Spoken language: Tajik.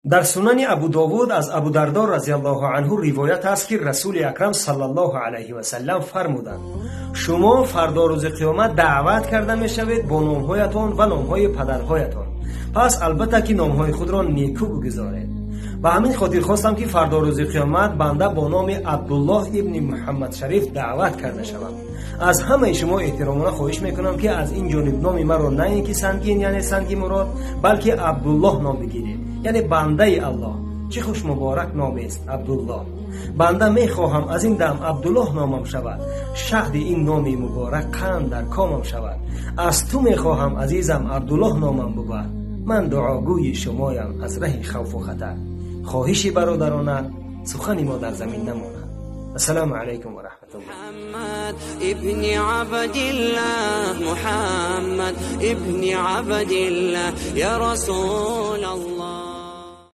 Дар Сунани Абу Довуд аз Абу Дардо разияллоҳу анҳу ривоят аст, ки Расули Акрам саллаллоҳу алайҳи васаллам фармуданд: шумо фардо рӯзи қиёмат даъват карда мешавед бо номҳоятон ва номҳои падарҳоятон, пас албатта ки номҳои худро некӯ бигузоред. Ба ҳамин хотир хостам, ки фардо рӯзи қиёмат банда бо номи Абдуллоҳ ибни Муҳаммад Шариф даъват карда шавам. Аз ҳамаи шумо эҳтиромона хоҳиш мекунам, ки аз ин ҷониб номи маро на ин ки Сангин, яъне Санги Мурод, балки Абдуллоҳ ном бигиред, яъне бандаи Аллоҳ. Чӣ хуш муборак номест Абдуллоҳ. Банда мехоҳам аз ин дам Абдуллоҳ номам шавад, шаҳди ин номи муборак қанд дар комам шавад. Аз ту мехоҳам, азизам, Абдуллоҳ номам бубад. Ман дуогӯи шумоям аз раҳи хавфу хатар. Хоҳиши бародарона, сухани мо дар замин намонад. Ассалому алайкум ва раҳматуллоҳ. محمد ابن عبد الله، محمد ابن عبد الله، يا رسول الله.